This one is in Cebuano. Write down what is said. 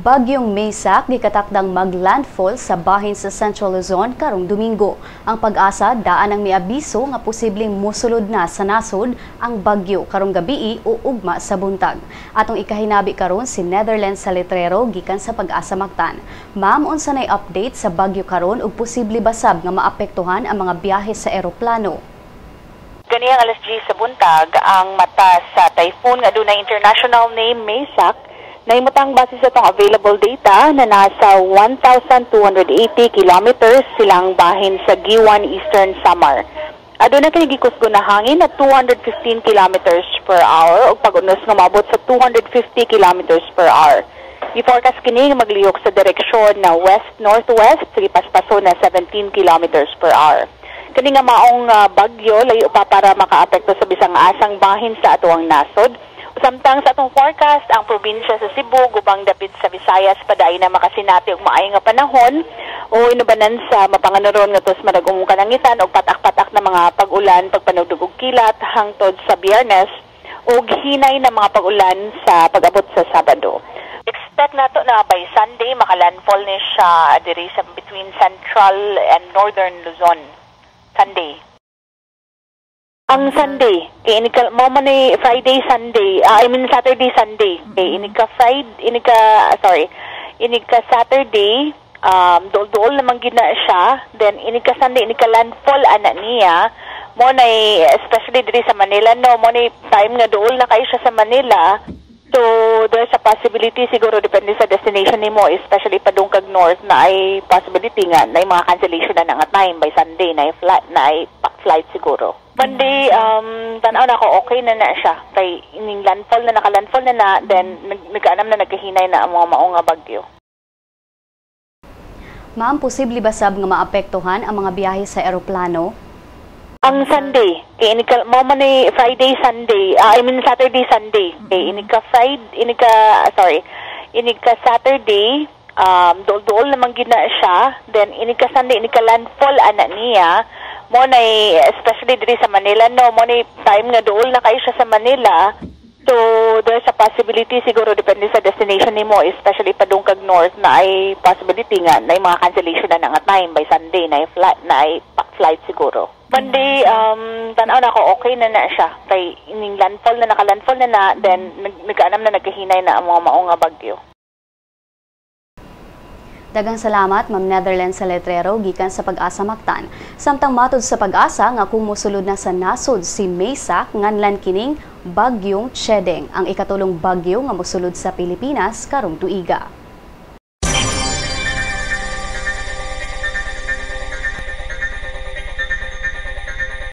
Bagyong Maysak gikatakdang maglandfall sa bahin sa Central Luzon karong Domingo. Ang PAGASA daan ang miabiso nga posibleng mosulod na sa nasod ang bagyo karong gabii o ugma sa buntag. Atong ikahinabi karon si Netherlands Salitrero gikan sa PAGASA Mactan. Ma'am, unsa nay update sa bagyo karon ug posible basab nga maapektuhan ang mga biyahe sa eroplano? Ganiyang alas 10 sa buntag, ang mata sa typhoon nga adunay international name Maysak nahimutang base sa atong available data na nasa 1,280 kilometers silang bahin sa Guiuan, Eastern Samar. Aduna kini gikusgon na hangin na 215 kilometers per hour ug pag-unos nga moabot sa 250 kilometers per hour. I-forecast kini nga maglihok sa direksyon na west-northwest sa gipaspaso na 17 kilometers per hour. Kani nga maong bagyo layo pa para makaapekto sa bisang asang bahin sa atoang nasod. Samtang sa atong forecast, ang probinsya sa Cebu, gubang dapit sa Visayas, padayon na makasinati og maayo nga panahon o inubanan sa mapanganuron ngadto sa madagomong kalangitan og patak-patak na mga pag-ulan, pagpanugdog og kilat hangtod sa Biyernes ug hinay na mga pag-ulan sa pag-abot sa Sabado. Expect nato na by Sunday makalandfall ni siya diri sa between Central and Northern Luzon. Sunday. Ang Sunday, kay inig ka mo man ni Friday, Sunday, I mean Saturday, Sunday. Kay inig ka Friday, inig ka sorry, inig ka Saturday, dool-dool naman gid na siya. Then inig ka Sunday, inig ka landfall ana niya. Mo na especially diri sa Manila, no, mo na time nga dool na kayo siya sa Manila. So there's a possibility siguro, depende sa destination nimo, especially padung kag north, na ay possibility nga na mga cancellation na nga time by Sunday na flight na ay flight siguro. Monday, tanaw na ako, okay na na siya. Kay ining landfall na, naka-landfall na na, then nag-anam na nagkahinay na ang mga maong nga bagyo. Ma'am, posible ba sab nga maapektuhan ang mga biyahe sa eroplano? Ang Sunday, kay inig ka mo man ni Friday, Sunday, I mean Saturday, Sunday. Kay inig ka Friday, inig ka sorry, inig ka Saturday, dool-dool naman gid na siya. Then inig ka Sunday, inig ka landfall ana niya. Mo na especially diri sa Manila, no, mo na time nga dool na kayo siya sa Manila. So there's a possibility siguro, depende sa destination nimo, especially padung kag north, na ay possibility nga na mga cancellation na nga time by Sunday na flight na ay flight siguro. Monday, tanaw na ako, okay na na siya. Kay ining landfall na, naka-landfall na na, then nag-anam na nagkahinay na ang mga maong nga bagyo. Daghang salamat, Ma'am Netherlands Salitrero gikan sa PAGASA Mactan. Samtang matod sa PAGASA nga kung mosulod na sa nasod si Maysak, nganlan kining Bagyong Chedeng, ang ikatulong bagyo nga mosulod sa Pilipinas karong tuiga.